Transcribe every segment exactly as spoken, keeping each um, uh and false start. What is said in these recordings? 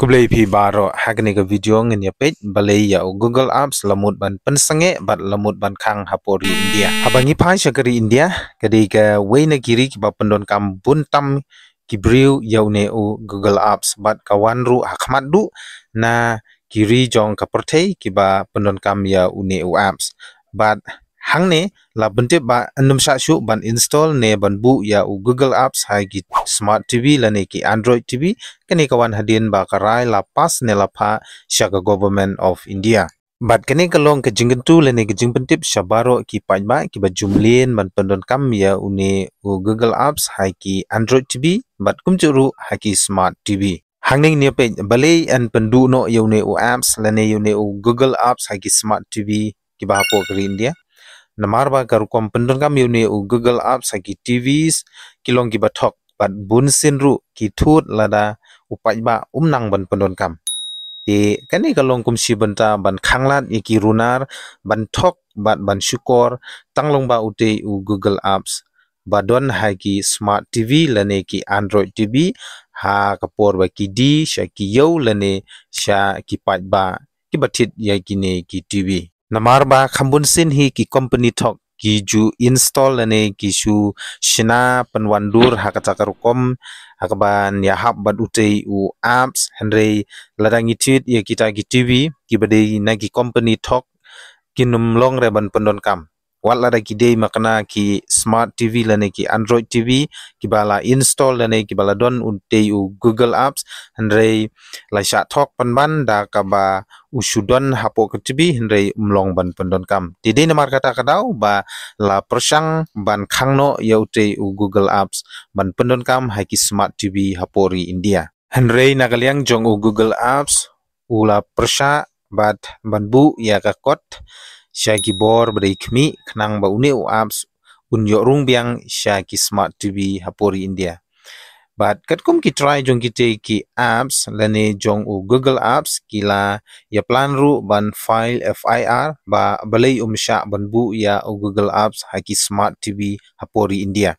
Khublei phi baroh, ha kane ka video ngin ïa peit balei ïa u Google Apps la mut ban pynsangeh bad la mut ban khang hapoh ri India. Haba ngi phai sha ka ri India, ka dei kawei na ki ri kiba pyndonkam bun tam ki briew ïa une u Google Apps bad ka wan ruh ha khmat duh na ki ri jong ka pyrthei kiba pyndonkam ïa une u apps. Bad hangne la pyntip ba ym shah shuh ban install ne ban buh ïa u Google Apps ha ki smart T V lane ki Android T V. Kane ka wan hadien ba ka rai la pass ne la phah sha ka Government of India. Bad kane ka long ka jingkyntu lane ka jingpyntip sha baroh ki paidbah kiba ju mlien ban pyndonkam ïa une u Google Apps ha ki Android T V bad kumjuh ruh ha ki smart T V. Hangne ngin ïa peit balei yn pynduh noh ïa une u apps lane ïa une u Google Apps ha ki smart T V kiba hapoh ka ri India. Namar ba ka rukom pyndonkam ïa une u Google Apps ha ki T Vs ki long kiba thok bad bun sien ruh ki thut lada u paidbah um nang ban pyndonkam. Te kane ka long kum shi bynta ban khanglad ïa ki runar ban thok bad ban shukor tang long ba utei u Google Apps ba don ha ki smart T V lane ki Android T V ha ka por ba ki die sha ki ïew lane sha ki paidbah kiba thied ïa kine ki T V. Namar ba kham bun sien hi ki company thok ki ju install lane ki ju shna pynwandur ha kata ka rukom ha kaba ïahap bad utei u apps, hynrei lada ngi thied ïa kita ki T V kiba dei na ki company thok kin ym long re ban pyndonkam. Wat lada ki dei makna ki smart T V lane ki Android T V kiba la install lane kiba la don utei u Google Apps, hynrei la shah thok pynban da kaba u shu don hapoh ka T V hynrei um long ban pyndonkam. Te dei namar kata ka daw ba la pyrshang ban khang noh ïa utei u Google Apps ban pyndonkam ha ki smart T V hapoh ri India. Hynrei na ka liang jong u Google Apps u la pyrshah bad ban buh ïa ka kot sha ki bor ba dei khmih khnang ba une u apps un ïoh rung biang sha ki smart T V hapoh ri India. Bad katkum ki trai jong kitei ki apps lane jong u Google Apps ki la ïa plan ruh ban file F I R ba balei um shah ban buh ïa u Google Apps ha ki smart T V hapoh ri India.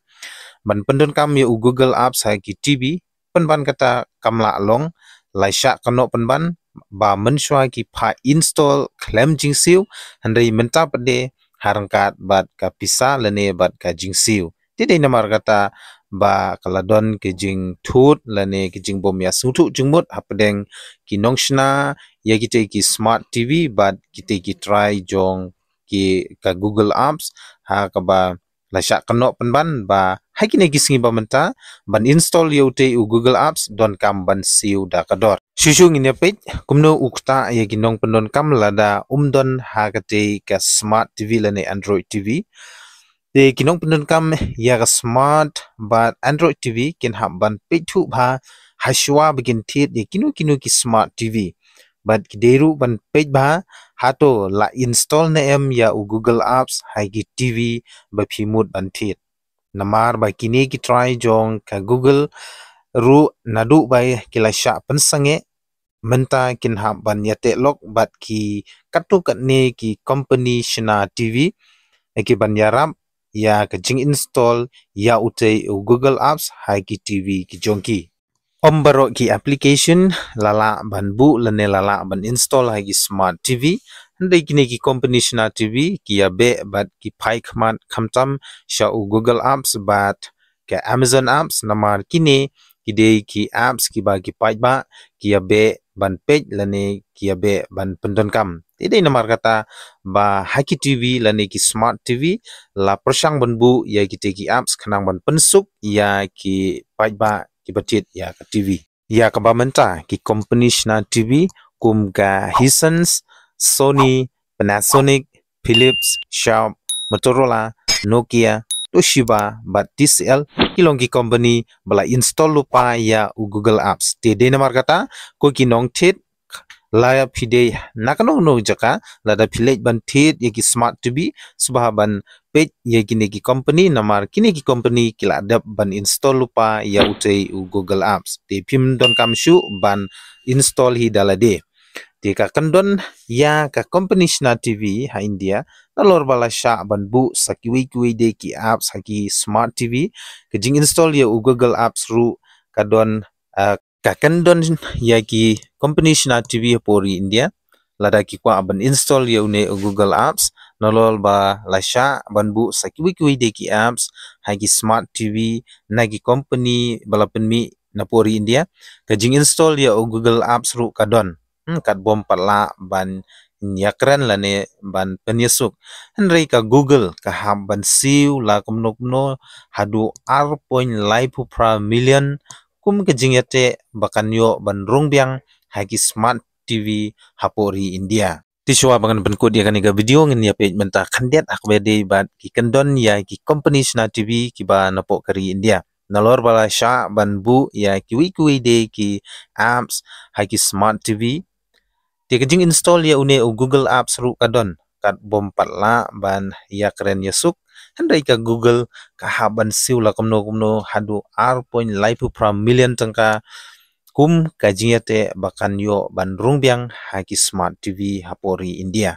Ban pyndonkam ïa u Google Apps ha ki T V pynban kata kam lah long, la shah kynnoh pynban ba mynshuwa ki phah install khlem jingsiew, hynrei mynta pat de ha ryngkat bad ka pisa lane bad ka jingsiew. Te dei namar kata ba ka la don ka jingthut lane ka jingbym ïasngewthuh jingmut hapdeng ki nongshna ïa kitei ki smart T V bad kitei ki trai jong ki ka Google Apps ha kaba la shah kynnoh pynban ba ha kine ki sngi ba mynta ban install ïa utei u Google Apps donkam ban siew da ka dor. Shuh shuh ngin ïa peit kumno u ktah ïa ki nongpyndonkam lada um don ha katei ka smart T V lane Android T V. Te ki nongpyndonkam ïa ka smart bad Android T V kin hap ban peit thuh bha ha shuwa ba kin thied ïa kino kino ki smart T V. Bad ki dei ruh ban peit bha hato la install ne em ïa u Google Apps ha ki T V ba phi mut ban thied. Namar ba kine ki trai jong ka Google ruh naduh ba ki la shah pynsangeh mynta kin hap ban ïateh lok bad ki katto katne ki company shna T V ki ban ïarap ïa ka jing install ïa utei u Google Apps ha ki T V ki jong ki. Ym baroh ki application la lah ban buh lane la lah ban install ha ki smart T V. Hynrei kine ki company shna T V ki ïa beh bad ki phai khmat khamtam sha u Google Apps bad ka Amazon Apps namar kine ki dei ki apps kiba ki paidbah ki ïa beh ban peit lane ki ïa beh ban pyndonkam. Te dei namar kata ba ha ki T V lane ki smart T V la pyrshang ban buh ïa kitei ki apps khnang ban pynsuk ïa ki paidbah kiba thied ïa ka T V. Ïa kaba mynta ki company shna T V kum ka Hisense, Sony, Panasonic, Philips, Sharp, Motorola, Nokia, Toshiba bad T C L ki long ki company ba la install lypa ïa u Google Apps. Te dei namar kata ko ki nongthied, la phi dei na kano kano jaka, lada phi leit ban thied ïa ki smart T V, sngewbha ban peit ïa kine ki company namar kine ki company ki la dep ban install lypa ïa utei u Google Apps. Te phim donkam shuh ban install hi da lade. Te ka kyndon ïa ka company shna T V ha India nalor ba la shah ban buh sa kiwei kiwei de ki apps ha ki smart T V. Ka jing install ïa u Google Apps ruh ka don, ah, Ka kyndon ïa ki company shna TV hapoh ri India lada ki kwah ban install ïa une u Google Apps, nalor ba la shah ban buh sa kiwei kiwei de ki apps ha ki smart TV na ki company ba la pynmih napoh ri India. Ka jing install ïa u Google Apps ruh ka don. Hmm, kat bym pat lah ban ïakren lane ban pynïasuk. Hynrei ka Google ka hap ban siew la kumno kumno haduh ar point laiphew phra million kum ka jingïateh ba kan ïoh ban rung biang ha ki smart TV hapoh ri India. Te shuwa ba ngan pynkut ïa kane ka video, ngin ïa peit mynta khyndiat ha kaba ïadei bad ki kyndon ïa ki company shna TV kiba napoh ka ri India. Nalor ba la shah ban buh ïa kiwei kiwei de ki apps ha ki smart TV. Te ka jing install ïa une u Google Apps ruh ka don, kat bym pat lah ban ïakren ïasuk. Hynrei ka Google ka hap ban siew la kumno kumno haduh ar point laiphew phra million tyngka kum ka jingïateh ba kan ïoh ban rung biang ha ki smart TV hapoh ri India.